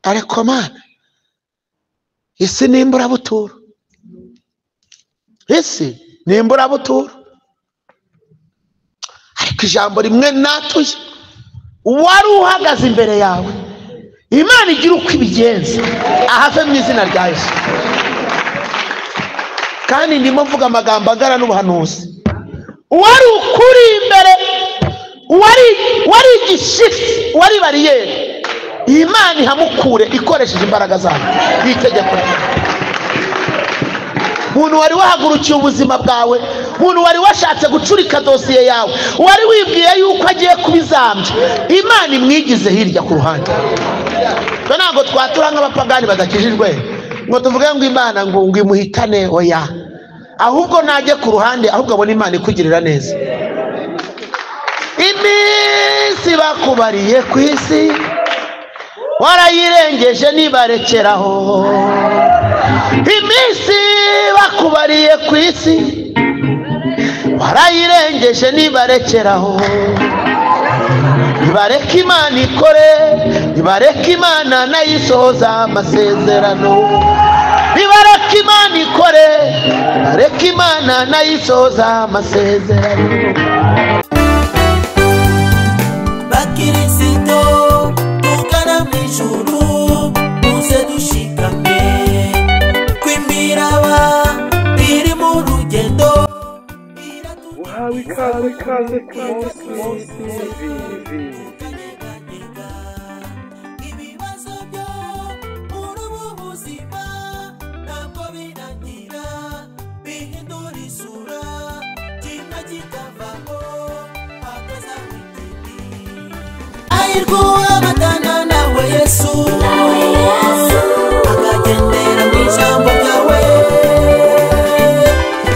Ariko Mana, isi ni imburabuturo, isi ni imburabuturo. Ariko ijambo rimwe natuye, wari uhagaze imbere yawe, Imana igira uko ibigenza ahave mu izina rya Yesu. Kandi ndimo mvuga amagambo angana n'ubuhanuzi. Wari ukuri imbere, wari igishitsi, wari bariyeri, Imana ihamukure ikoresheje imbaraga zayo n'itegeko ryayo. Muntu wari wahagurukiye ubuzima bwawe, muntu wari washatse gucurika dosiye yawe, wari wibwiye yuko agiye kubizambya, Imana imwigize hirya ku ruhande. Twe ntabwo twatura nk'abapagani badakijijwe ngo tuvuge ngo Imana ngo imuhitane, oya, ahubwo najye ku ruhande, ahubwo abone Imana ikugirira neza. Iminsi bakubariye ku isi warayirengeje nibarekeraho. Iminsi bakubariye ku isi warayirengeje nibarekeraho. Nibareke Imana ikore, nibareke Imana nayisohoza amasezerano. Nibareke Imana ikore, nibareke Imana nayisohoza amasezerano. Bakirisito tugana mu ijuru, muze dushikame, kwimiraba iri mu rugendo. Uhawe ikaze ku Munsi TV. Ibibazo byo muri ubu buzima ntabwo birangira, bihindura isura, kimwe kikavamo hakazaho ikindi. Hahirwa uwabatana nawe Yesu, akagendera mu ijambo ryawe,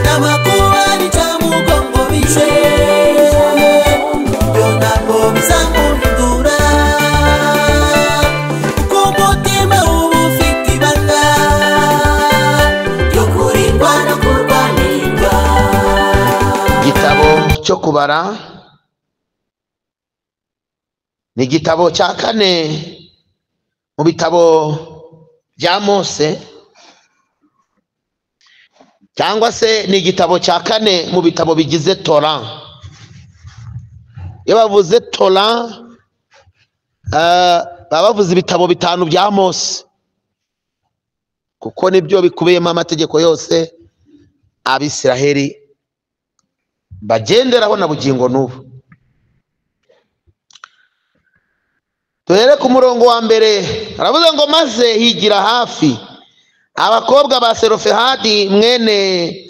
n'amakuba n'icamugongo bije, byo ntabwo bizamuhindura, kuko umutima uba ufite ibanga ryo kurindwa no kurwanirwa. Igitabo cyo kubara ni igitabo cya kane mu bitabo bya Mose, cyangwa se ni igitabo cya kane mu bitabo bigize Torah. Iyo bavuze Torah, baba bavuze ibitabo bitanu bya Mose, kuko nibyo bikubiyemo amategeko yose Abisiraheli bagenderaho na bugingo n'ubu. Duhere ku murongo wa mbere, aravuze ngo maze higira hafi abakobwa ba Selofehadi mwene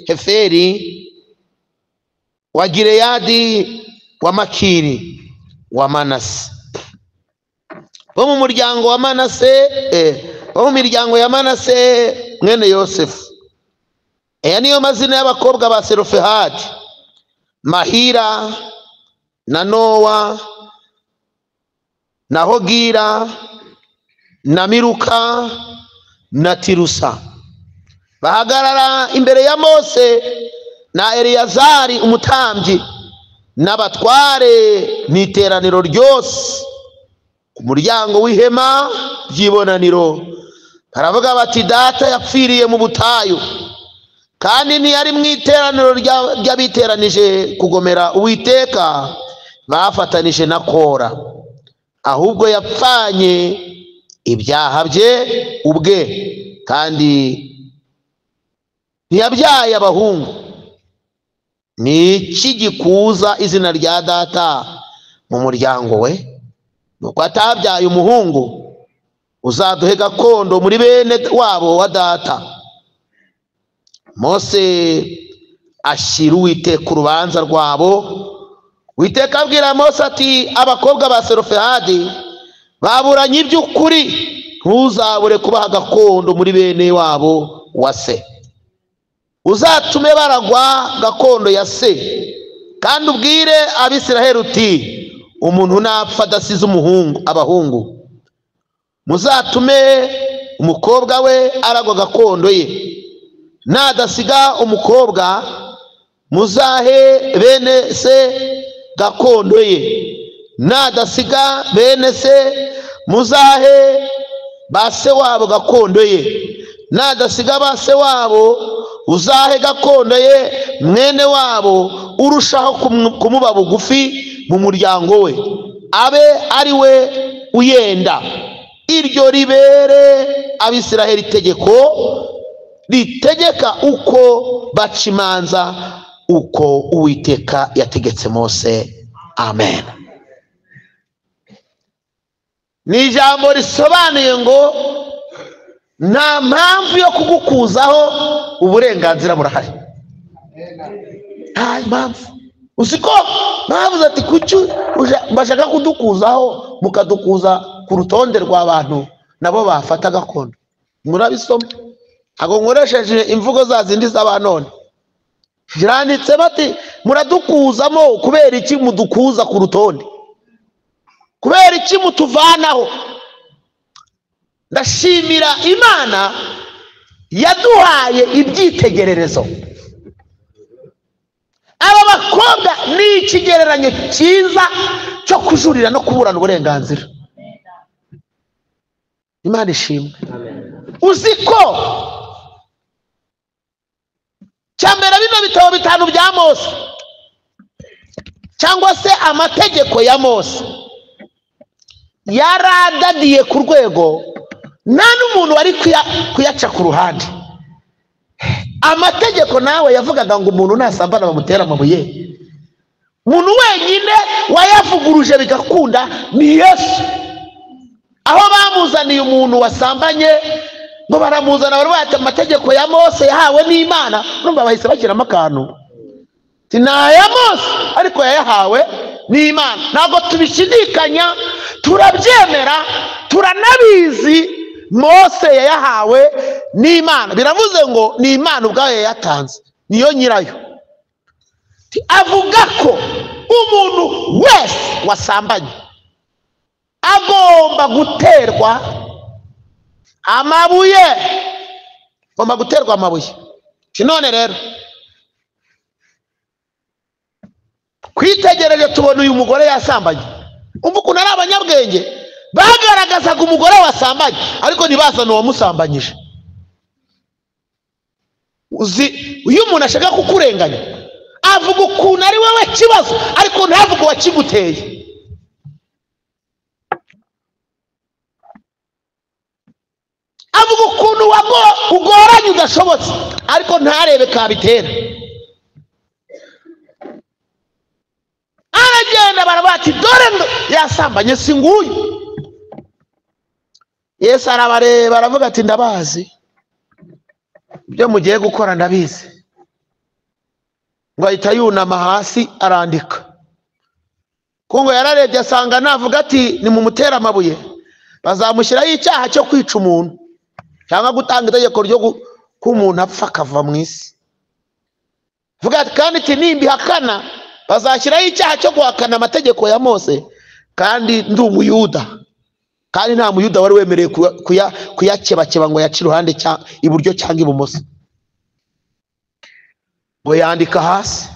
Heferi wa Gileyadi wa Makiri wa Manase, bo mu muryango wa Manase, bo mu miryango ya Manase mwene Yosefu. Aya niyo mazina y'abakobwa ba Selofehadi: Mahira na Nowa na Hogira na Miruka na Tirusa. Bahagarara imbere ya Mose na Eleyazari umutambyi n'abatware n'iteraniro ryose ku muryango w'ihema ry'ibonaniro. Baravuga bati, data yapfiriye mu butayu, kandi ntiyari mu iteraniro ry'abiteranije kugomera Uwiteka bafatanije na Kora, ahubwo yapfanye ibyaha bye ubwe, kandi ntiyabyaye abahungu. Ni iki gikuza izina rya data mu muryango we? Nuko atabyaye umuhungu, uzaduhe gakondo muri bene wabo wa data. Mose ashyira Uwiteka urubanza rwabo. Uwiteka abwira Mose ati, abakobwa ba Selofehadi baburanye iby'ukuri, ntuzabure kubaha gakondo muri bene wabo wa se. Uzatume baragwa gakondo ya se, kandi ubwire Abisiraheli uti, umuntu napfa adasize umuhungu abahungu, muzatume umukobwa we aragwa gakondo ye. Nadasiga umukobwa, muzahe bene se gakondo ye. Nadasiga bene se, muzahe ba se wabo gakondo ye. Nadasiga ba se wabo, uzahe gakondo ye mwene wabo urushaho kumuba bugufi mu muryango we, abe ari we uyenda. Iryo ribere Abisiraheli itegeko ritegeka uko baca imanza, uko Uwiteka yategetse Mose. Amen. Ni ijambo risobanuye ngo nta mpamvu yo kugukuzaho uburenganzira burahari. Nta mpamvu. Usiko bavuze ati kuki bashaka kudukuzaho, mukadukuza ku rutonde rw'abantu nabo bafata gakondo. Murabisoma. Ntabwo nkoresheje imvugo za zindi z'abanone. Biranditse bati muradukuzamo kubera iki mudukuza ku rutonde? Kubera iki mutuvanaho? Ndashimira Imana yaduhaye ibyitegererezo. Aba bakobwa ni ikigereranyo cyiza cyo kujurira no kuburana uburenganzira. Imana ishimwe. Uzi ko cyambere bino bitabo bitanu bya Mose cyangwa se amategeko ya Mose yaradadiye ku rwego nta n'umuntu wari kuyaca ku ruhande. Amategeko nawe yavugaga ngo umuntu nasambana bamutera amabuye. Umuntu wenyine wayavuguruje bigakunda ni Yesu. Aho bamuzaniye umuntu wasambanye ngo baramuzana bari bati amategeko ya Mose yahawe n'Imana, urumva bahise bashyiramo akantu ati ni aya Mose ariko yayahawe n'Imana. Ntabwo tubishidikanya, turabyemera, turanabizi, Mose yayahawe n'Imana. Biravuze ngo ni Imana ubwayo yayatanze, niyo nyirayo. Avuga ko umuntu wese wasambanye agomba guterwa amabuye, agomba guterwa amabuye. None rero kwitegereje tubona uyu mugore yasambanye. Umva ukuntu ari abanyabwenge bagaragazaga umugore wasambanye ariko ntibazane uwamusambanyije. Uzi iyo umuntu ashaka kukurenganya avuga ukuntu ari wowe kibazo ariko ntavuge uwakiguteye. Avuga ukuntu ugoranye udashobotse ariko ntarebe kabitera. Aragenda barabati dore yasambanye si nguyu. Yesu arabareba aravuga ati ndabazi ibyo mugiye gukora, ndabizi. Ngo ahita yunama hasi arandika. Kungo yararebye asanga navuga ati nimumutere amabuye bazamushyiraho icyaha cyo kwica umuntu cyangwa gutanga itegeko ryo ko umuntu apfa akava mu isi. Vuga ati kandi ati nimbihakana bazashyiraho icyaha cyo guhakana amategeko ya Mose, kandi ndi umuyuda, kandi nta muyuda wari wemerewe kuyakebakeba ngo yace iruhande iburyo cyangwa ibumoso. Ngo yandika hasi,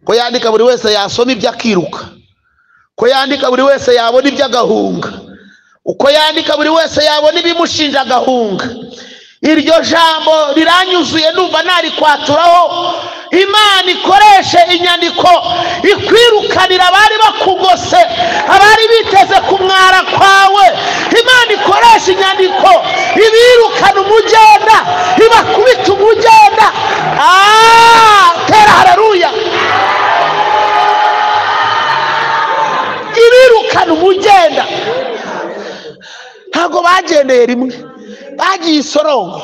ko yandika buri wese yasoma ibyo akiruka, ko yandika buri wese yabona ibyo agahunga, uko yandika buri wese yabona ibimushinja agahunga. Iryo jambo riranyuzuye numva narikwaturaho. Imana ikoreshe inyandiko ikwirukanira abari bakugose, abari biteze kumwara kwawe. Imana ikoreshe inyandiko ibirukana umugenda, ibakubita umugenda. Tera haleluya. Ibirukana umugenda. Ntabwo bagendeye rimwe, bagiye isorongo,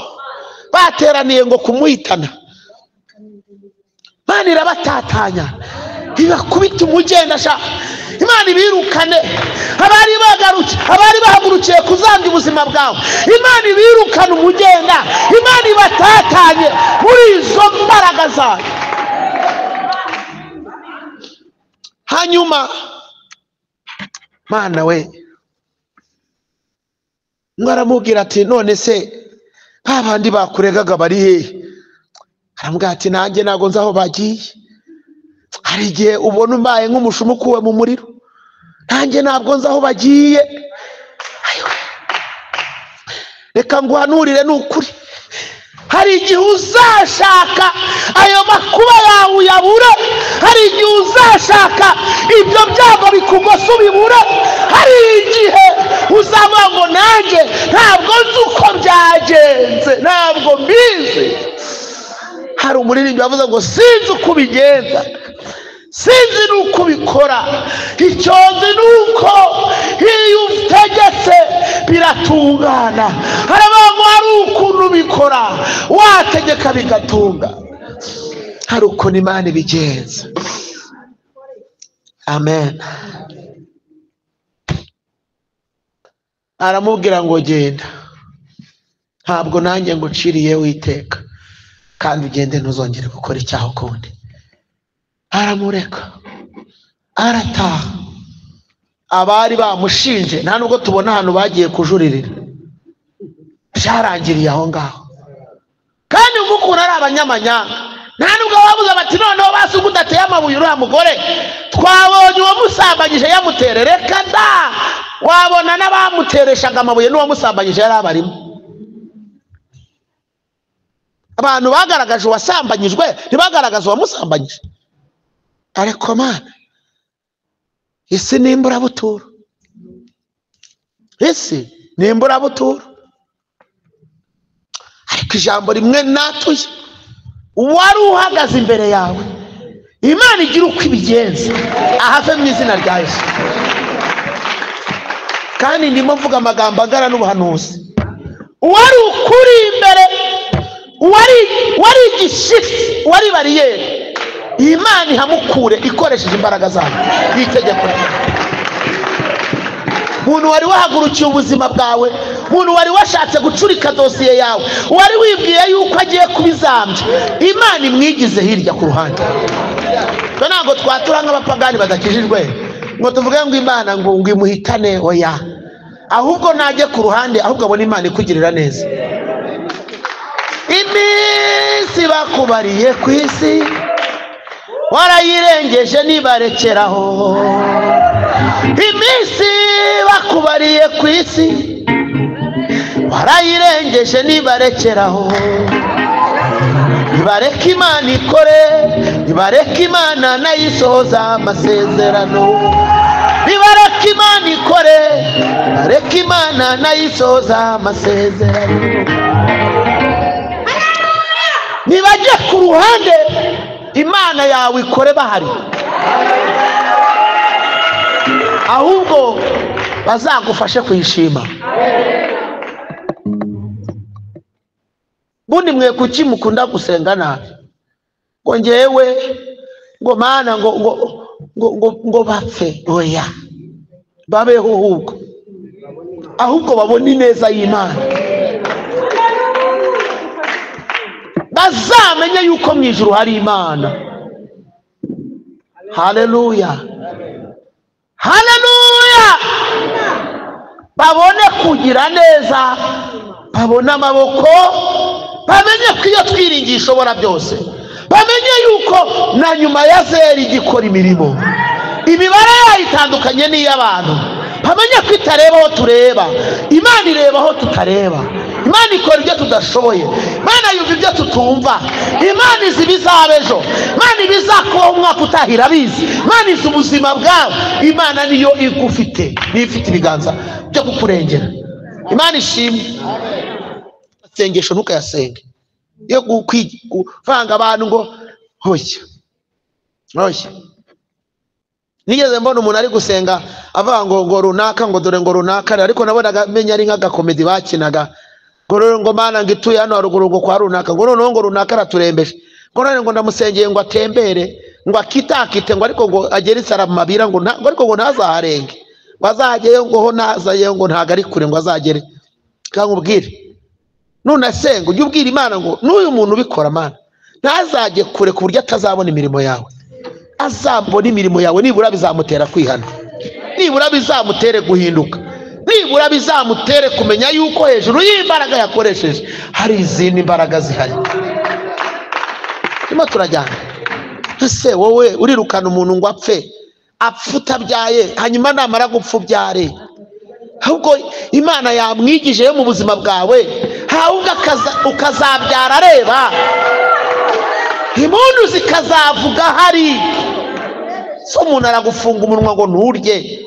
bateraniye ngo kumuhitana. Imana irabatatanya ibakubita umugenda sha. Imana ibirukane abari bagarutse, abari bahagurukiye kuzanga ubuzima bwawe. Imana ibirukane umugenda, Imana ibatatanye muri izo mbaraga zayo. Hanyuma Mana we aramubwira ati none se babandi bakuregaga bari hehe? Aramubwira ati nanjye ntabwo nzi aho bagiye. Hari igihe ubona umbaye nk'umushumu ukuwe mu muriro, nanjye ntabwo nzi aho bagiye. Reka nguhanurire, ni ukuri, hari igihe uzashaka ayo makuba yawe uyabure, hari igihe uzashaka ibyo byago bikugose ubibure, hari igihe uzavuga ngo nanjye ntabwo nzi uko byagenze, ntabwo mbizi. Hari umuririmbyi wavuze ngo sinzi uko ubigenza, sinzi n'uko ubikora, icyo nzi ni uko iyo utegetse biratungana. Haravuga ngo hari ukuntu ubikora, wategeka bigatunga. Hari ukuntu Imana ibigenza. Amen. Aramubwira ngo genda, ntabwo nanjye nguciriye witeka, kandi ugende ntuzongere gukora icyaha ukundi. Aramureka arataha. Abari bamushinje nta nubwo tubona ahantu bagiye kujuririra, byarangiriye aho ngaho. Kandi ukuntu ari abanyamanyanga, nta nubwo babuze bati noneho basi ubwo udateye amabuye uriya mugore twabonye uwamusambanyije yamutere. Reka da, wabona n'abamutereshaga amabuye n'uwamusambanyije yari abarimo. Abantu bagaragaje uwasambanyijwe ntibagaragaza uwamusambanyije. Ariko Mana, isi ni imburabuturo, isi ni imburabuturo. Ariko ijambo rimwe natuye, uwari uhagaze imbere yawe, Imana igira uko ibigenza, ahave mu izina rya Yesu. Kandi ndimo mvuga amagambo angana n'ubuhanuzi. Uwari ukuri imbere, wari igishyitsi, wari bariyeri, Imana ihamukure ikoresheje imbaraga zayo n'itegeko ryayo. Umuntu wari wahagurukiye ubuzima bwawe, umuntu wari washatse gucurika dosiye yawe, wari wibwiye yuko agiye kubizambya, Imana imwigize hirya ku ruhande. Twe ntabwo twatura nk'abapagani badakijijwe ngo tuvuge ngo Imana ngo imuhitane, oya. Ahubwo najye ku ruhande, ahubwo abone Imana ikugirira neza. Iminsi bakubariye ku isi warayirengeje nibarekeraho. Iminsi bakubariye ku isi warayirengeje nibarekeraho. Nibareke Imana ikore, nibareke Imana nayisohoza amasezerano. Nibareke Imana ikore, nibareke Imana nayisohoza amasezerano. Nibajye ku ruhande, Imana yawe ikore bahari, ahubwo bazagufashe kuyishima. Bundi mwe kuki mukunda gusenga nabi? Ngo ngewe ngo Mana ngo ngo ngo ngo bapfe, oya, babeho ahubwo, ahubwo babone ineza y'Imana, bazamenye yuko mu ijuru hari Imana. Haleluya, haleluya. Babone kugira neza, babone amaboko, bamenye ko iyo twiringiye ishobora byose, bamenye yuko na nyuma ya zeri igikora imirimo, imibare yayo itandukanye n'iy'abantu. Bamenye ko itareba aho tureba, Imana ireba aho tutareba. Imana ikora ibyo tudashoboye, Imana yumva ibyo tutumva, Imana izi ibizaba ejo, Imana ibizakubaho umwaka utaha irabizi, Imana izi ubuzima bwawe. Imana niyo igufite, niyo ifite ibiganza byo kukurengera. Imana ishimwe. Amasengesho ntukayasenge yo kuvanga abantu ngo hoya hoya. Nigeze mbona umuntu ari gusenga avuga ngo ngo runaka, ngo dore ngo runaka, ariko nabonaga menya ari nk'agakomedi bakinaga, ngo rero ngo Mana ngo ituye hano haruguru ngo kwa runaka, ngo noneho ngo runaka araturembeje, ngo none ngo ndamusengeye ngo atembere, ngo akitakite, ngo ariko ngo agere isaramabira, ngo ariko ngo ntazaharenge, ngo azageyo, ngo ho nazayeyo, ngo ntago ari kure, ngo azagere. Kankubwire, nunasenga ujye ubwira Imana ngo n'uyu muntu ubikora Mana ntazajye kure ku buryo atazabona imirimo yawe, azabona imirimo yawe, nibura bizamutera kwihana, nibura bizamutere guhinduka, nibura bizamutere kumenya yuko hejuru y'imbaraga yakoresheje hari izindi mbaraga zihari. Turimo turajyana. Ese wowe urirukana umuntu ngo apfe, apfa utabyaye, hanyuma namara gupfa ubyare? Ahubwo Imana yamwigije yo mu buzima bwawe, ahubwo ukazabyara areba, impundu zikazavuga hari. So umuntu aragufunga umunwa ngo nturye,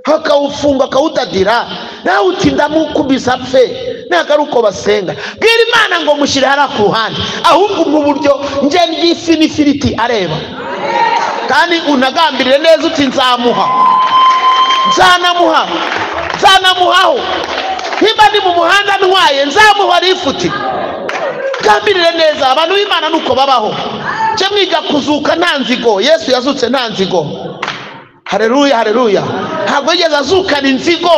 akawufunga akawutadira, nawe uti ndamukubise apfe. Ntabwo ari uko basenga. Bwira Imana ngo mushyire hariya ku ruhande, ahubwo mu buryo njye n'ifi n'ifiriti areba, kandi unagambirire neza uti nzamuha, nzanamuha, nzanamuhaho. Nimba ndi mu muhanda ntwaye nzamuha rifuti. Gambirire neza. Abantu b'Imana nuko babaho. Cyo mwiga kuzuka nta nzigo. Yesu yazutse nta nzigo. Haleluya, haleluya. Ntabwo yigeze azukana inzigo.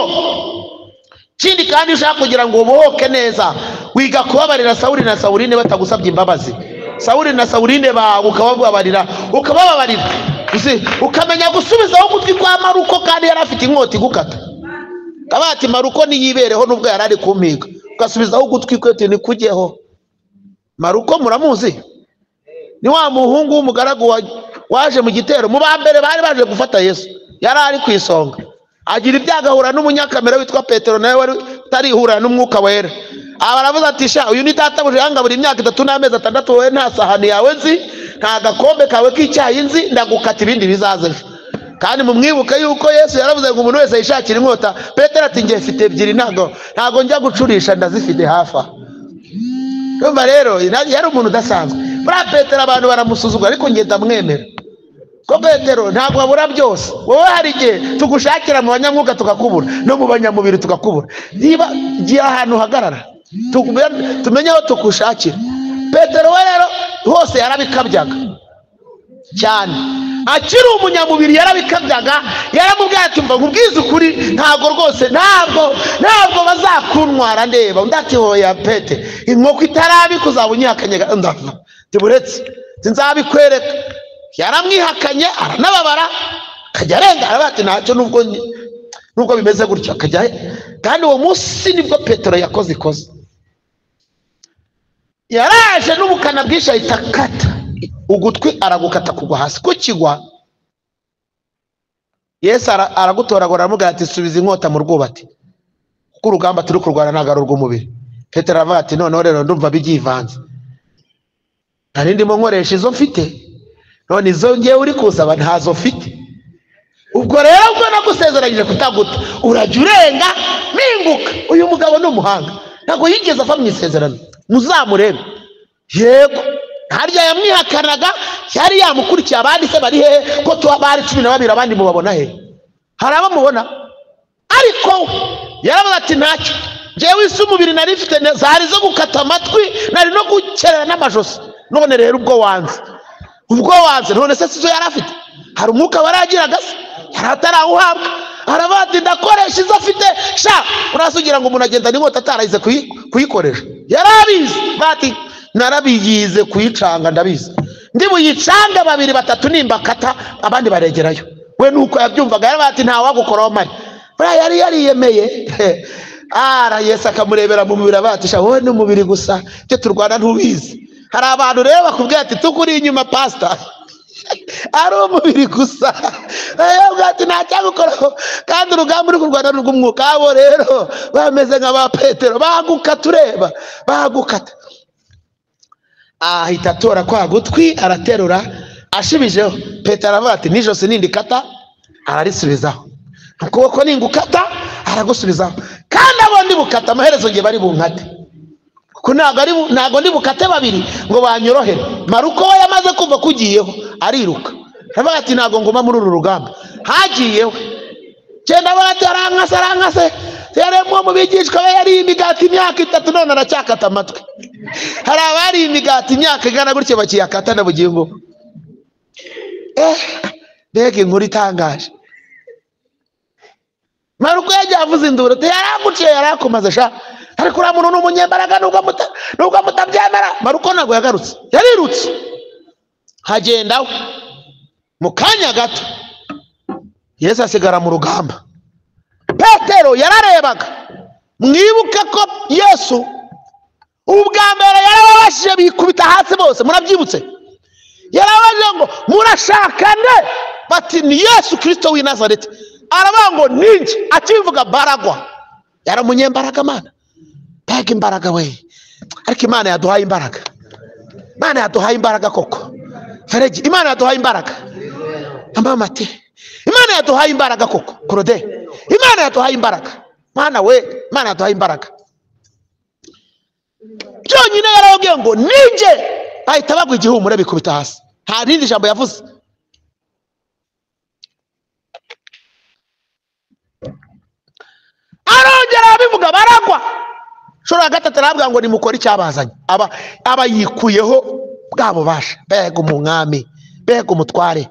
Ikindi kandi ushaka kugira ngo ubohoke neza, wiga kubabarira Sawuli na Sawuline batagusabye imbabazi. Sawuli na Sawuline bawe ukababarira, ukababarira. Ukamenya gusubizaho ugutwi kwa Maruko, kandi yari afite inkota igukata. Kabati Maruko niyibereho nubwo yari ari kumpiga, ugasubizaho ugutwi kwe uti nikujyeho. Maruko muramuzi? Ni wa muhungu w'umugaragu waje mu gitero mu ba mbere bari baje gufata Yesu, yari ari ku isonga. Agira ibyago ahura n'umunyakamera witwa Petero, nawe wari utarihura n'umwuka wera. Aba aravuze ati sha, uyu ni databuja yangabura imyaka 3 n'amezi 6, wowe nta sahani yawe nzi, nta gakombe kawe k'icyayi nzi, ndagukata ibindi bizaza ejo. Kandi mumwibuke yuko Yesu yaravuze ngo umuntu wese yishakira inkota. Petero ati ngiye mfite ebyiri, ntago njya gucurisha, ndazifite hafi aha. Urumva rero yari umuntu udasanzwe. Buriya Petero abantu baramusuzugura, ariko njye ndamwemera. Ko Petero ntabwo abura byose. Wowe hari igihe tugushakira mu banyamwuka tukakubura, no mu banyamubiri tukakubura. Niba gira ahantu uhagarara, tumenye aho tugushakira. Petero we rero hose yarabikabyaga cyane. Akiri umunyamubiri yarabikabyaga, yaramubwiye ati mva nkubwize ukuri, ntabwo rwose, ntabwo bazakuntwara ndeba. Undi ati hoya Pete, inkoko itarabika uzaba unyihakanye, ndava tiburetse sinzabikwereka. Yaramwihakanye aranababara, akajya arenga, aravuga ati ntacyo nubwo bimeze gutyo, akajya. Kandi uwo munsi nibwo Petero yakoze ikosa. Yaraje n'ubukana bwinshi ahita akata ugutwi, aragukata kugwa hasi kukigwa. Yesu aragutoragura aramubwira ati subiza inkota mu rwubati, kuko urugamba turi kurwana ntabwo ari urw'umubiri. Petero aravuga ati noneho rero ndumva byivanze, nari ndimo nkoresha izo mfite, none izo ngewe uri kuzaba ntazo mfite. Ubwo rero ubwo nagusezeranyije kutaguta, urajya urenga mpinguka. Uyu mugabo ni umuhanga, ntabwo yigeze ava mu isezerano, muzamurebe. Yego harya yamwihakanaga, yari yamukurikiye. Abandi se bari hehe ko bari 12, abandi mubabona hehe? Hari abamubona? Ariko yaravuze ati ntacyo, njyewe isi umubiri nari mfite zari zo gukata amatwi, nari no gukerera n'amajosi, none rero ubwo wanze, none se sizo yari afite? Hari umwuka waragiraga se? Yari atarawuhabwa. Aravuga ati ndakoresha izo afite. Sha urasugira ngo umuntu agenda n'inkota atarayize kuyikoresha? Yarabizi. Bati narabiyize kuyicanga, ndabizi, ndi buyicanga 2 3 nimbakata abandi baregerayo. We nuko yabyumvaga, yaravuga ati nta wagukoraho mari. Buriya yari yariyemeye. Ara Yesu akamurebera mu mubiri, ati sha wowe ni umubiri gusa, icyo turwana ntubizi. Hari abantu rero bakubwira ati tukuri inyuma pastor, ari umubiri gusa, ati nta cyagukoraho, kandi urugamba uri kurwana ni urw'umwuka. Abo rero bameze nka ba Petero, bagukata ureba, bagukata. Ahita atora kwa gutwi araterura, ashibijeho. Petero aravuga ati n'ijosi nindikata, ararisubizaho, ukuboko ningukata, aragusubizaho. Kandi abo ndi bukata amaherezo ngiye bari bunkate, kuko ntabwo ndi bukate babiri ngo banyorohere. Maruko we yamaze kumva kugiyeho ariruka, aravuga ati ntabwo nguma muri uru rugamba. Hagiyeho cyenda bati arankase, yaremwe mu bigishwa be, yari imigati imyaka 3 none aracyakata amatwi. Hari abari imigati imyaka ingana gutyo bakiyakata na bugingo. Mbega inkuru itangaje. Maruko yagiye avuza induru ati yaraguciye, yarakomaze sha, ariko uriya muntu ni umunyembaraga nubwo mutabyemera. Maruko ntabwo yagarutse, yarirutse hagenda we. Mu kanya gato Yesu asigara mu rugamba. Petero yararebaga. Mwibuke ko Yesu ubwa mbere yarababashije bikubita hasi bose, murabyibutse? Yarababajije ngo murashaka nde? Bati ni Yesu Kristo w'i Nazareti. Aravuga ngo ninjye. Akibivuga baragwa. Yari umunyembaraga Mana, mbega imbaraga we! Ariko Imana yaduhaye imbaraga, Imana yaduhaye imbaraga koko. Feregi, Imana yaduhaye imbaraga. Mama ati Imana yaduhaye imbaraga koko. Claude, Imana yaduhaye imbaraga. Mana we, Imana yaduhaye imbaraga. Byonyine yarababwiye ngo ninjye, bahita bagwa igihumure bikubita hasi. Nta rindi jambo yavuze. Arongera abivuga baragwa. Shora ya gatatu arababwira ngo nimukore icyabazanye. Aba yikuyeho bwa bubasha. Mbega umwami, mbega umutware.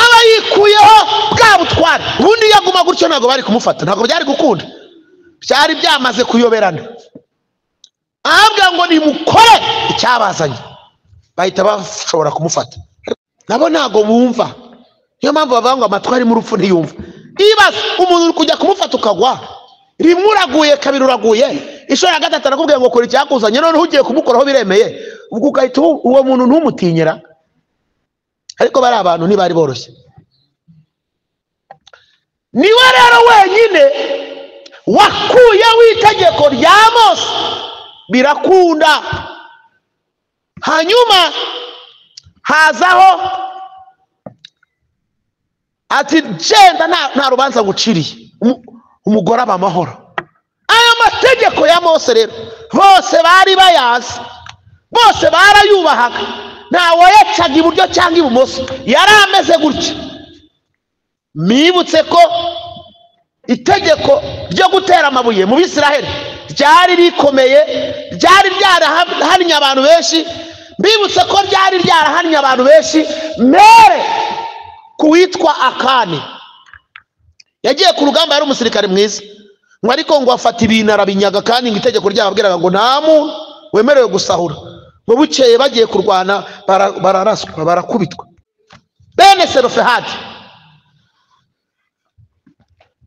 Aba yikuyeho bwa butware. Ubundi yaguma gutyo ntabwo bari kumufata, ntabwo byari gukunda. Byari byamaze kuyoberana. Ahabwa ngo nimukore icyabazanye, bahita bashobora kumufata. Nabo ntabwo bumva. Niyo mpamvu bavuga ngo amatwi ari mu rupfu ntiyumva. Ibaze umuntu uri kujya kumufata ukagwa, rimwe uraguye, kabiri uraguye, inshuro ya gatatu arakubwiye ngo kora icyakuzanye, noneho ugiye kumukoraho biremeye, ubwo ugahita uwo muntu ntumutinyira. Ariko bari abantu ntibari boroshye. Niwe rero wenyine wakuyeho itegeko rya Mose, birakunda. Hanyuma hazaho ati genda nta rubanza nguciriye, umugore aba amahoro. Aya mategeko ya Mose rero bose bari bayazi, bose barayubahaga, nta wayacaga iburyo cyangwa ibumoso, yari ameze gutya. Mwibutse ko itegeko ryo gutera amabuye mu Bisiraheli ryari rikomeye, ryari ryarahannye abantu benshi. Mbibutse ko ryari ryarahannye abantu benshi. Mere kuwitwa Akani yagiye ku rugamba, yari umusirikare mwiza, ngo ariko ngo afata ibintu arabinyaga, kandi ngo itegeko ryababwiraga ngo nta muntu wemerewe gusahura. Ngo bukeye bagiye kurwana bararaswa, barakubitwa. Bene Selofehadi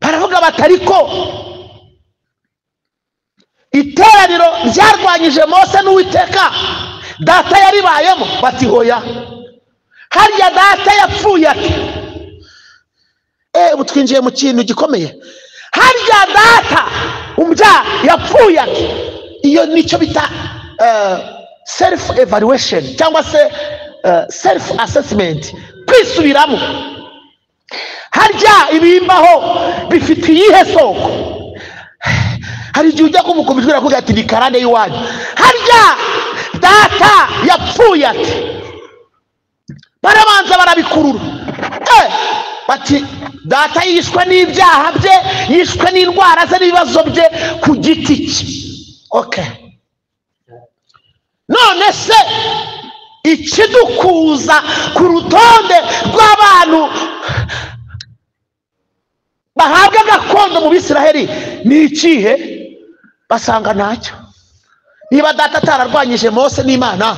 baravuga bati ariko iteraniro ryarwanyije Mose n'Uwiteka data yaribayemo. Bati hoya, harya data yapfuye ati ubu twinjiye mu kintu gikomeye. Harya data umbyara yapfuye ati. Iyo nicyo bita self evaluation cyangwa se self assessment, kwisubiramo. Harya ibimbaho bifite iyihe soko? Hari igihe ujya kumukumijwira akubwira ati ni karande y'iwanyu. Harya data yapfuye ati. Barabanza barabikurura. Bati data yishwe n'ibyaha bye, yishwe n'indwara ze n'ibibazo bye ku giti cye. Okay. None se ikidukuza ku rutonde rw'abantu bahabwa gakondo mu Bisiraheli ni ikihe? Basanga ntacyo. Niba data atararwanyije Mose n'Imana,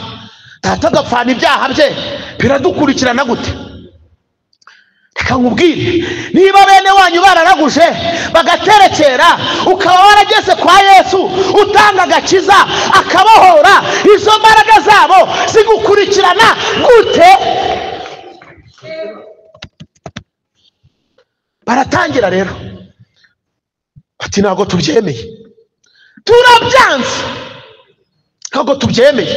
data agapfana ibyaha bye, biradukurikirana gute? Reka nkubwire, niba bene wanyu bararaguje bagaterekera, ukaba warageze kwa Yesu utanga agakiza akabohora, izo mbaraga zabo zigukurikirana gute? Baratangira rero bati ntabwo tubyemeye, turabyanze, ntabwo tubyemeye,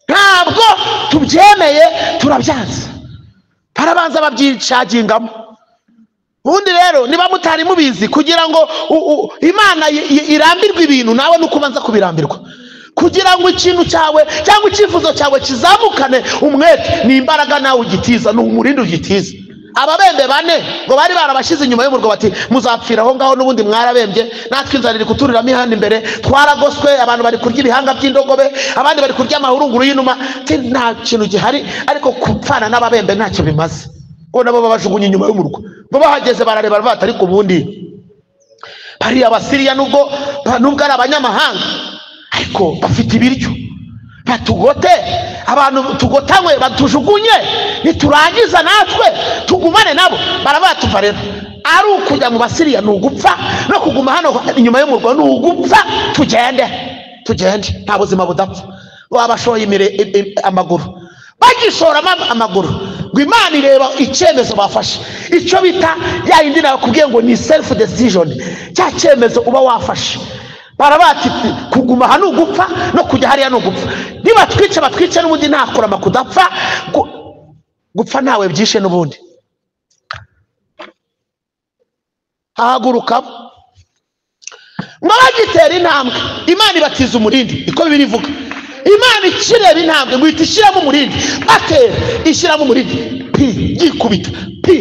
ntabwo tubyemeye, turabyanze. Barabanza babyicagingamo. Ubundi rero niba mutari mubizi, kugira ngo Imana irambirwe ibintu, nawe nuko ubanza kubirambirwa. Kugira ngo ikintu cyawe cyangwa icyifuzo cyawe kizamukane umwete, ni imbaraga nawe ugitiza, ni umurindi ugitiza. Ababembe bane ngo bari barabashize inyuma y'umurwa bati muzapfira aho ngaho, n'ubundi mwarabembye, natwe inzara iri kuturiramo ihandi imbere, twaragoswe, abantu bari kurya ibihanga by'indogobe, abandi bari kurya amahurunguru y'inuma, nta kintu gihari. Ariko kupfana n'ababembe ntacyo bimaze. Ngo nabo babajugunye inyuma y'umurwa. Ngo bahageze barareba bati ariko ubundi bariya Abasiriya nubwo ari abanyamahanga, ariko bafite ibiryo, batugote abantu, tugotanywe, batujugunye, niturangiza natwe tugumane nabo. Baravuga tuva rero ari ukujya mu Basiriya ni ugupfa, no kuguma hano inyuma y'umurwa ni ugupfa, tugende tugende, nta buzima budapfa. Babashoye amaguru, bagishoramo amaguru, Ngo Imana ireba icyemezo bafashe, icyo bita ya yindi nakubwiye ngo ni self decision, cya cyemezo uba wafashe. Barabati kuguma aha ni ugupfa no kujya hariya ni ugupfa, nibatwice batwice n'ubundi nta kurama kudapfa, gupfa ntawe byishe n'ubundi. Hahaguruka ngo bagitera intambwe, Imana ibatiza umurindi, iko Bibiliya ivuga. Imana ikireba intambwe ngo ihita ishyiramo umurindi, batera ishyiramo umurindi, pi yikubita pi.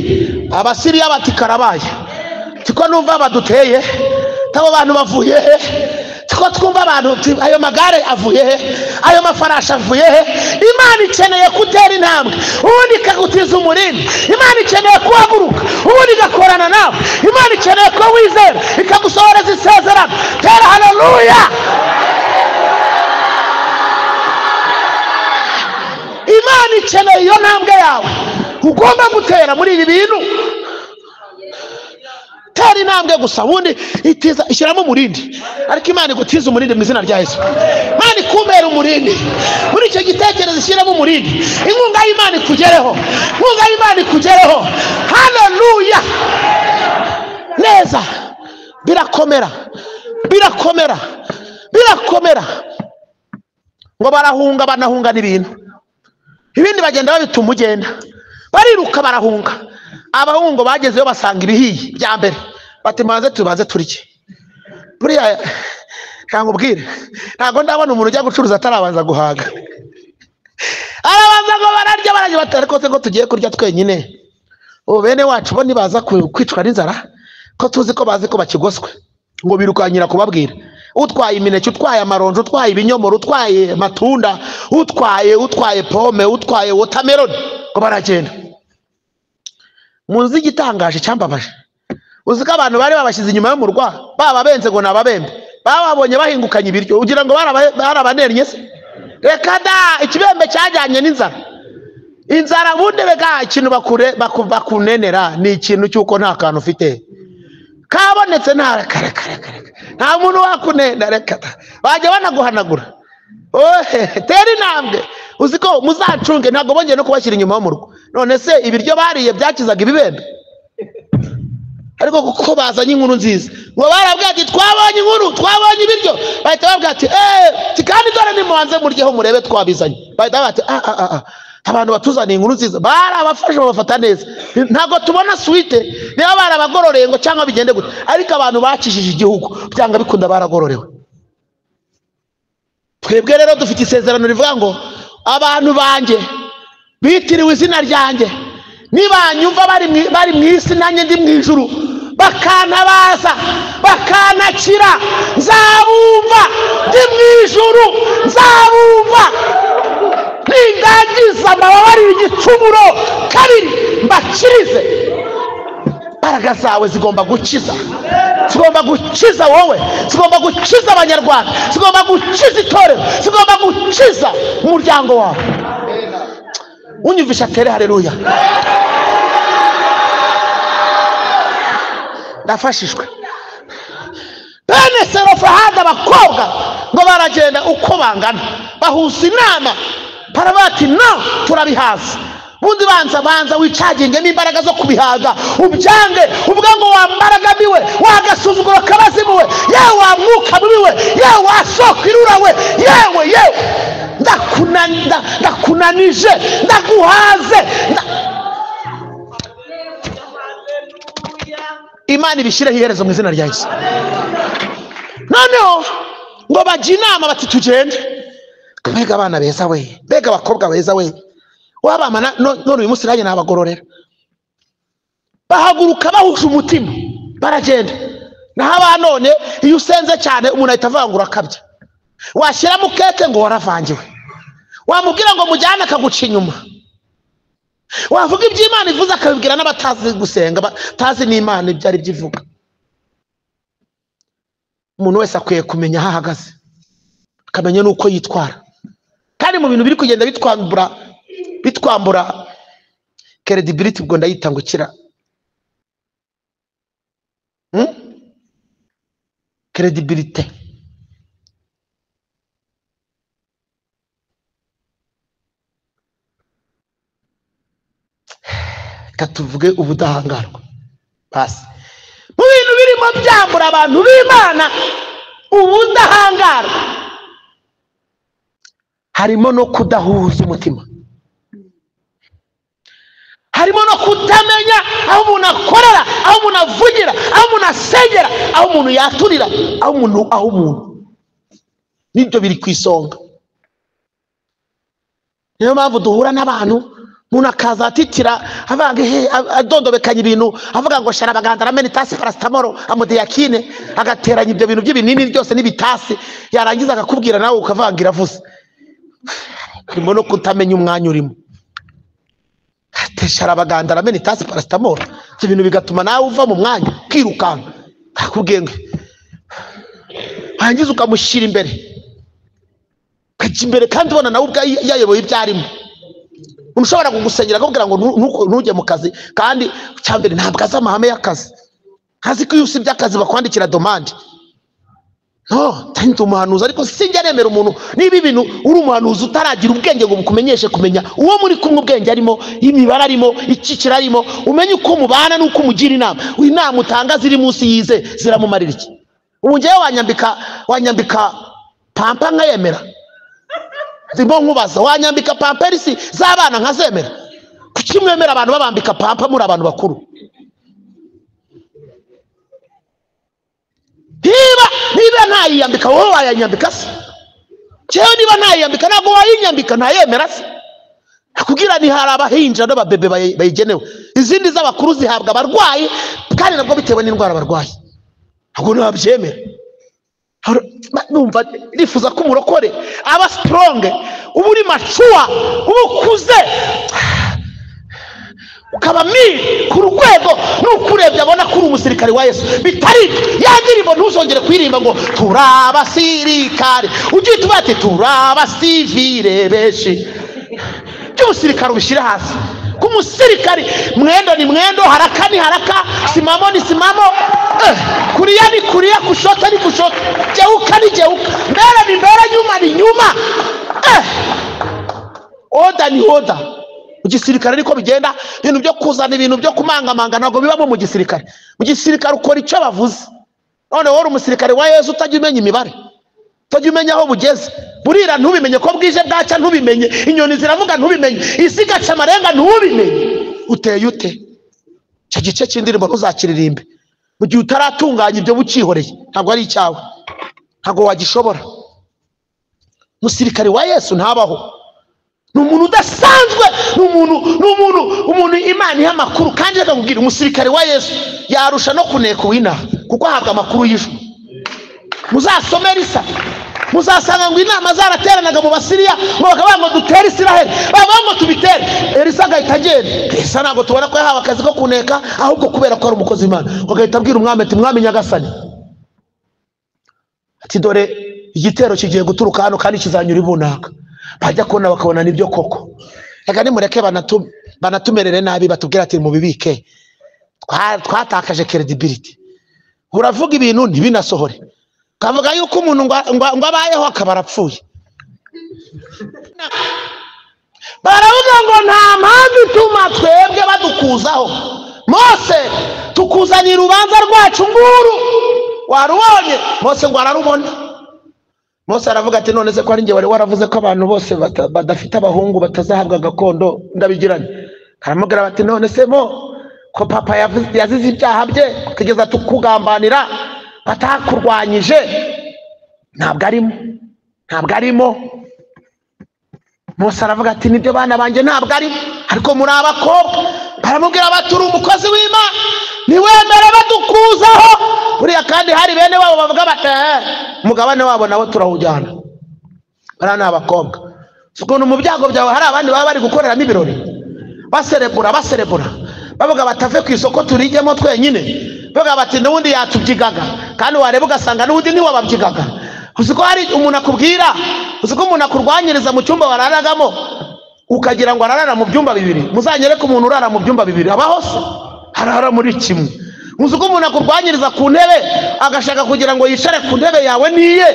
Abasiriya bati karabaye, tiko numva baduteye, tabo bantu bavuye he? Tiko twumva abantu ayo magare avuye he? Ayo mafarashi avuye he? Imana ikeneye kutera intambwe ubundi ikagutiza umurindi. Imana ikeneye kuhaguruka ubundi igakorana nawe. Imana ikeneye ko wizera ikagusohoreza isezerano. Tera haleluya! Imana ikeneye iyo ntambwe yawe ugomba gutera muri ibi bintu. Tera intambwe gusa ubundi itiza ishyiramo umurindi. Ariko Imana igutiza umurindi mu izina rya Yesu. Imana ikumbera umurindi muri icyo gitekerezo, ishyiramo umurindi. Inkunga y'Imana ikugereho, inkunga y'Imana ikugereho. Haleluya! Neza, birakomera, birakomera, birakomera. Ngo barahunga, banahunga n'ibintu, ibindi bagenda babituma ugenda, bariruka barahunga. Abahungu bagezeyo basanga ibihiye bya mbere, bati maze tubanze turye. Buriya ntabwo ubwire, ntabwo ndabona umuntu ujya gucuruza atarabanza guhaga. Arabanza ngo bararya, bararya bati ariko se ko tugiye kurya twenyine, ubu bene wacu bo nibaza kwicwa n'inzara, ko tuzi ko bazi ko bakigoswe. Ngo birukanyira kubabwira, utwaye imineke, utwaye amaronji, utwaye ibinyomoro, utwaye amatunda, utwaye pome, utwaye watermelon, ngo baragenda. Muzi igitangaje cyambabaje, uzi ko abantu bari babashyize inyuma y'umurwa, bababenze ngo nababembe, bababonye bahingukanye ibiryo, ugira ngo barabanennye se? Reka da, ikibembe cyajyanye n'inzara. Inzara bundi reka ikintu bakunenera ni ikintu cy'uko nta kantu ufite kabonetse, nta reka reka reka nta muntu wakunena, reka da, bajya banaguhanagura. Ohe, tera intambwe. Uzi ko muzacunge, ntabwo bongeye no kubashyira inyuma y'umurwa. None se ibiryo bariye byakizaga ibibembe? Ariko kuko bazanye inkuru nziza, ngo barabwira ati twabonye inkuru, twabonye ibiryo, bahita babwira ati kandi dore nimubanze muryeho murebe twabizanye. Bahita bati abantu batuzaniye inkuru nziza, barabafashe babafata neza. Ntabwo tubona suite niba barabagororeye ngo cyangwa bigende gute, ariko abantu bakijije igihugu byanga bikunda baragororewe. Twebwe rero dufite isezerano rivuga ngo abantu banjye bitiriwe izina ryanjye, nibanyumva bari mu isi nanjye ndi mu ijuru, bakantabaza bakanakira, nzabumva ndi mu ijuru, nzabumva nindagiza mbababarire igicumuro kabiri mbakirize. Imbaraga zawe zigomba gukiza, zigomba gukiza wowe, zigomba gukiza abanyarwanda, zigomba gukiza itorero, zigomba gukiza umuryango wawe. Unyumvisha tere haleluya. Ndafashishwe. Bene Selofehadi abakobwa ngo baragenda uko bangana, bahuza inama, barabati no turabihaza. Bundi banza wicagingemo imbaraga zo kubihaga, ubyange uvuga ngo wa mbaraga miwe, wagasuzuguro kabazimuwe, yewe wa mwuka mubiwe, yewe wa soko irura we, yewe yewe ndakunanije, ndaguhaze. Imana ibishyireho iherezo mu izina rya Yesu. Noneho ngo bajye inama bati tugende. Mbega abana beza we, mbega abakobwa beza we, wabamana none uyu munsi nanjye nabagororera. Bahaguruka bahuje umutima baragenda. Naho abanone iyo usenze cyane umuntu ahita avangura akabya, washyiramo keke ngo waravangiwe, wamubwira ngo mujyane akaguca inyuma, wavuga iby'Imana ivuze akabibwira n'abatazi gusenga, batazi n'Imana ibyo ari byo ivuga. Umuntu wese akwiye kumenya aho ahagaze, akamenya n'uko yitwara. Kandi mu bintu biri kugenda bitwambura credibility, ubwo ndayita ngo kira credibility. Katuvuge ubudahangarwa basi. Mu bintu birimo byambura abantu b'Imana ubudahangarwa harimo no kudahuza umutima, harimo no kutamenya aho umuntu akorera, aho umuntu avugira, aho umuntu asengera, aho umuntu yaturira, aho umuntu nibyo biri ku isonga. Niyo mpamvu duhura n'abantu umuntu akaza atitira avanga adondobekanya ibintu avuga ngo sharabaganda ramena itasi paracetamol amodiyakine, agateranya ibyo bintu by'ibinini byose n'ibitasi, yarangiza akakubwira nawe ukavanga iravuze. Harimo no kutamenya umwanya urimo. Sharabaganda ramena itasi paracetamol, ibyo bintu bigatuma nawe uva mu mwanya ukirukanka akakubwiye ngo warangiza ukamushyira imbere, ukajya imbere kandi ubona nawe ubwe yayoboye ibyo arimo. Umuntu ushobora kugusengera akakubwira ngo ntujye mu kazi, kandi icya mbere ntabwo azi amahame y'akazi, ntazi ko iyo usibye akazi bakwandikira domande. No, ndi umuhanuzi ariko sinjya nemera umuntu niba ibintu uri umuhanuzi utaragira ubwenge ngo bukumenyeshe kumenya uwo muri kumwe ubwenge arimo, imibare arimo, icyiciro arimo, umenye uko mubana n'uko umugira inama. Inama utanga ziri munsi yize ziramumarira iki? Ubu ngewe wanyambika pampa nkayemera? Ndimo nkubaza, wanyambika pamperisi z'abana nkazemera? Kuki mwemera abantu babambika pampa muri abantu bakuru? Niba ntayiyambika wowe wayanyambika se? Cyewe niba ntayiyambika ntabwo wayinyambika, ntayemera se? Akubwira ni hari abahinja n'ababebe bayigenewe, izindi z'abakuru zihabwa abarwayi kandi nabwo bitewe n'indwara barwaye. Ntabwo nabyemera. Numva nifuza ko umurokore aba strong, uba uri mature, uba ukuze, ukaba miri ku rwego n'ukurebye abona ko uri umusirikare wa Yesu. Bitari ya ndirimbo ntuzongere kuyirimba ngo turabasirikare, ujye uhita uvuga ati turabasivire benshi. By'umusirikare ubishyire hasi. Ku musirikare mwendo ni mwendo, haraka ni haraka, simamo ni simamo, kuria ni kuria, kushoto ni kushoto, geuka ni geuka, mbele ni mbele, nyuma ni nyuma, oda ni oda. Mu gisirikare niko bigenda. Ibintu byo kuzana ibintu byo kumangamanga ntabwo bibamo mu gisirikare. Mu gisirikare ukora icyo bavuze. None wowe umusirikare wa Yesu utajya umenya imibare, utajya umenya aho bugeze, burira ntubimenye ko bwije, bwacya ntubimenye, inyoni ziravuga ntubimenye, isi igaca amarenga ntubimenye, uteye ute? Icyo gice cy'indirimbo ntuzakiririmbe mu gihe utaratunganya ibyo bucyihoreye, ntabwo ari icyawe, ntabwo wagishobora. Umusirikare wa Yesu ntabaho, ni umuntu udasanzwe, ni umuntu Imana iha amakuru. Kandi reka nkubwire, umusirikare wa Yesu yarusha no kuneka uw'inaha, kuko ahabwa amakuru y'ijuru. Muzasome Elisa, muzasanga ngo inama zarateranaga mu Basiriya ngo bakavuga ngo dutere Isiraheli, bavuga ngo tubitere, Elisa agahita agenda. Elisa ntabwo tubona ko yahawe akazi ko kuneka, ahubwo kubera ko ari umukozi w'Imana agahita abwira umwami ati mwami nyagasani, ati dore igitero kigiye guturuka hano kandi kizanyura ibunaka. Bajya kubona bakabona nibyo koko. Reka nimureke banatumerere nabi, batubwira ati mubibike, twatakaje credibility. Uravuga ibintu ntibinasohore, kavuga yuko umuntu ngo abayeho akaba arapfuye. Baravuga ngo nta mpamvu ituma twebwe badukuzaho. Mose tukuzanira urubanza rwacu nguru, warubonye? Mose ngo ararubona. Mose aravuga ati none se ko ari njye wari waravuze ko abantu bose badafite abahungu batazahabwa gakondo, ndabigiranye. Karamubwira bati none se mo ko papa yazize ibyaha bye kugeza tukugambanira batakurwanyije, ntabwo arimo, ntabwo arimo. Mose aravuga ati nibyo bana banjye ntabwo arimo, ariko muri abakobwa. Baramubwira bati uri umukozi w'Imana, ntiwemere badukuzaho. Buriya kandi hari bene wabo bavuga bati umugabane wabo nawo turawujyana. Bariya ni abakobwa. Si ukuntu mu byago byawe hari abandi baba bari gukoreramo ibirori, baserebura baserebura, bavuga batave ku isoko turijyemo twenyine, bavuga bati n'ubundi yatubyigaga, kandi wareba ugasanga n'ubundi ntiwababyigaga. Uzi ko hari umuntu akubwira, uzi ko umuntu akurwanyiriza mu cyumba wararagamo ukagira ngo ararara mu byumba bibiri. Muzanyereke umuntu urara mu byumba bibiri, abaho se? Arara muri kimwe. Uzi ko umuntu akurwanyiriza ku ntebe agashaka kugira ngo yicare ku ntebe yawe niye,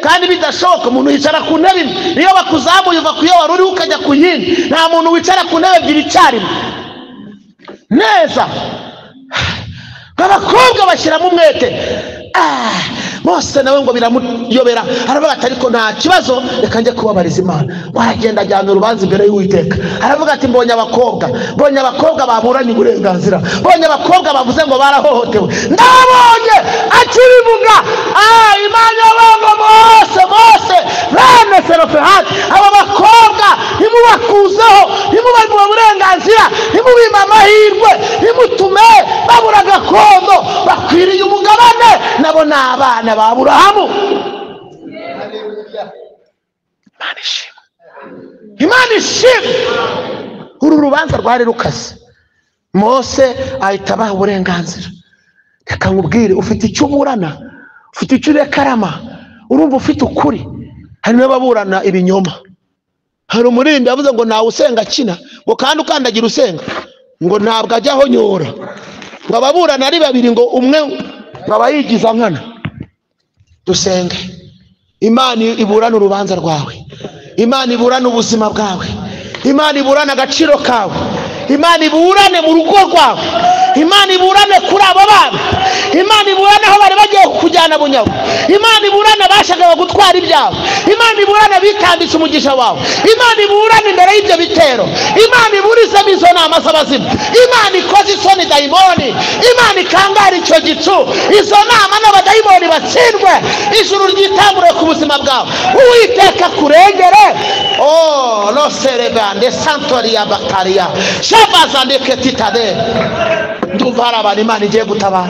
kandi bidashoboka. Umuntu yicara ku ntebe imwe, niyo bakuzamuye uva ku yo wari uriho ukajya ku yindi. Nta muntu wicara ku ntebe ebyiri icyarimwe. Neza abakobwa bashyiramo umwete. Mose nawe ngo biramuyobera, aravuga ati ariko nta kibazo, reka njye kubabariza Imana. Aragenda ajyana urubanza imbere y'Uwiteka, aravuga ati mbonye abakobwa baburanye uburenganzira, mbonye abakobwa bavuze ngo barahohotewe, ndabonye akibivuga. Imana y'abantu Mose bene Selofehadi, aba bakobwa ntimubakuzeho, ntimubahe uburenganzira, ntimubime amahirwe, ntimutume babura gakondo, bakwiriye umugabane, nabo ni abana ba Aburahamu. Imana ishimwe, Imana ishimwe. Uru rubanza rwari rukaze, Mose ahita abaha uburenganzira. Reka nkubwire, ufite icyo uburana, ufite icyo urekarama, urumva ufite ukuri. Hari n'ababurana ibinyoma. Hari umuririmbyi yavuze ngo ntawe usenga akina, ngo kandi ukandagira usenga ngo ntabwo ajya ahonyora, ngo ababurana ari babiri, ngo umwe ngo aba yigiza nkana. Dusenge. Imana iburana urubanza rwawe, Imana iburana ubuzima bwawe, Imana iburana agaciro kawe, Imana iburane mu rugo rwawe, Imana iburane kuri abo bana, Imana iburane aho bari bagiye kujyana bunyago, Imana iburane bashakaga gutwara ibyawe, Imana iburane bitambitse umugisha wawe, Imana iburane imbere y'ibyo bitero, Imana iburizemo izo nama z'abazimu, Imana ikoze isoni dayimoni, Imana ikangara icyo gicu, izo nama n'abadayimoni batsindwe, ijuru ryitangure ku buzima bwawe, Uwiteka kurengere. Oh loserebande santoria bakaria shabazandeke titade. Ndumva hari abantu Imana igiye gutabara,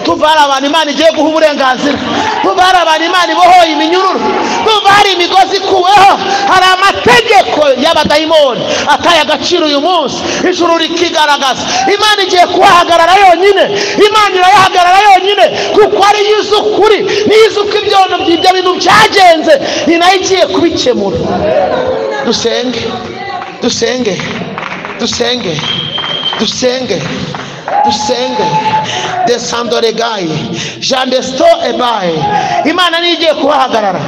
ndumva hari abantu Imana igiye guha uburenganzira, ndumva hari abantu Imana ibohoye iminyururu, ndumva hari imigozi ikuweho, hari amategeko y'abadayimoni ataye agaciro uyu munsi, ijuru rikigaragaza. Imana igiye kuhahagarara yonyine, Imana irayahagarara yonyine, kuko ari yo izi ukuri, niyo izi uko ibyo bintu byagenze, ni nayo igiye kubikemura. Dusenge, dusenge, dusenge, dusenge, dusenge. Desandoregaye jandesto ebaye. Imana niyo igiye kuhahagarara,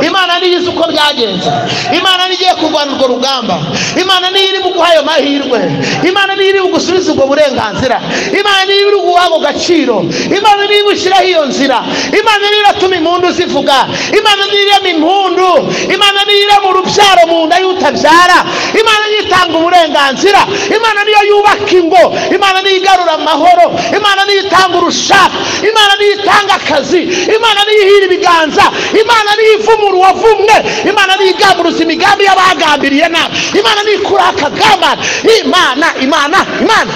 Imana niyo izi uko byagenze, Imana niyo igiye kurwana urwo rugamba, Imana niyo iri buguha ayo mahirwe, Imana niyo iri bugusubize ubwo burenganzira, Imana niyo iri buguha ako gaciro, Imana niyo igushyiraho iyo nzira, Imana niyo iratuma impundu zivuga, Imana niyo irema impundu, Imana niyo irema urubyaro mu nda y'utabyara, Imana niyo itanga uburenganzira, Imana niyo yubaka ingo, Imana niyo igarura amahoro, Imana niyo itanga urushaka, Imana niyo itanga akazi, Imana niyo ihira ibiganza, Imana niyo ivumura uwavumwe, Imana niyo igamburuza imigambi y'abagambiriye nabi, Imana niyo ikuraho akagambane. Imana, Imana, Imana.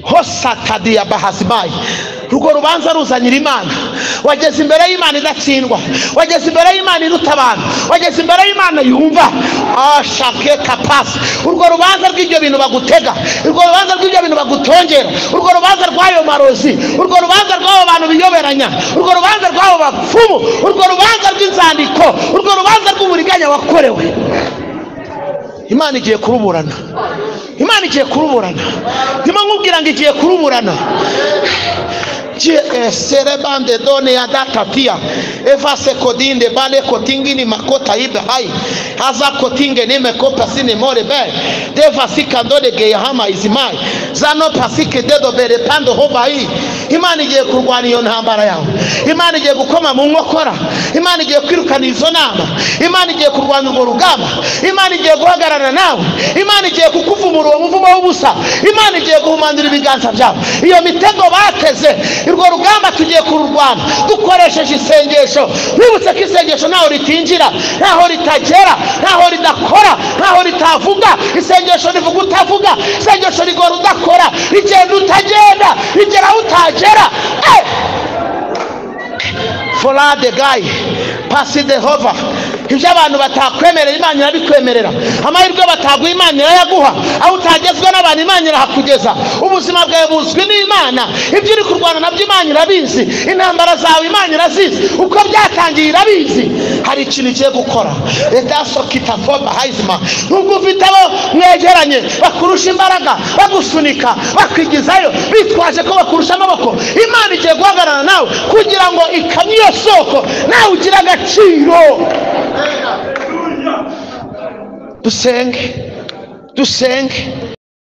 Hosakadiya bahazimayi. Urwo rubanza ruzanira Imana. Wageze imbere y'Imana idatsindwa, wageze imbere y'Imana iruta abantu, wageze imbere y'Imana yumva. Ashake kapasi. Urwo rubanza rw'ibyo bintu bagutega, urwo rubanza rw'ibyo bintu bagutongera, urwo rubanza rw'ayo marozi, urwo rubanza rw'abo bantu biyoberanya, urwo rubanza rw'abo bapfumu, urwo rubanza rw'inzandiko, urwo rubanza rw'uburiganya wakorewe, Imana igiye kuruburana. Imana igiye kuruburana. Ndimo nkubwira ngo igiye kuruburana. Serebande done ya datatia eva sekodinde bale kotingini makota ibahai haza kotinge nime kopa sine more be deva sikandode geyahama izimai zano pasike dedo bere pando hobai. Imana igiye kurwana iyo ntambara yawe, Imana igiye gukoma mu nkokora, Imana igiye kwirukana izo nama, Imana igiye kurwana urwo rugamba, Imana igiye guhagarara nawe, Imana igiye kukuvumura uwo muvumo w'ubusa, Imana igiye guhumandura ibiganza byawe. Iyo mitego bateze, urwo rugamba tugiye kururwana dukoresheje isengesho. Wibutse ko isengesho ntaho ritinjira, ntaho ritagera, ntaho ridakora, ntaho ritavuga. Isengesho rivuga utavuga, isengesho rigora udakora, rigenda utagenda, rigera utagera. Fola de gayi pasi de hova. Ibyo abantu batakwemerera Imana irabikwemerera, amahirwe bataguha Imana irayaguha, aho utagezwa n'abantu Imana irahakugeza. Ubuzima bwawe buzwi n'Imana, ibyo uri kurwana nabyo Imana irabizi, intambara zawe Imana irazizi, uko byatangiye irabizi. Hari ikintu igiye gukora. Edasokitafoba hayizima. Nubwo ufite abo mwegeranye bakurusha imbaraga, bagusunika, bakwigizayo, bitwaje ko bakurusha amaboko, Imana igiye guhagarara nawe kugira ngo ikamye iyo soko, nawe ugire agaciro. Dusenge, dusenge.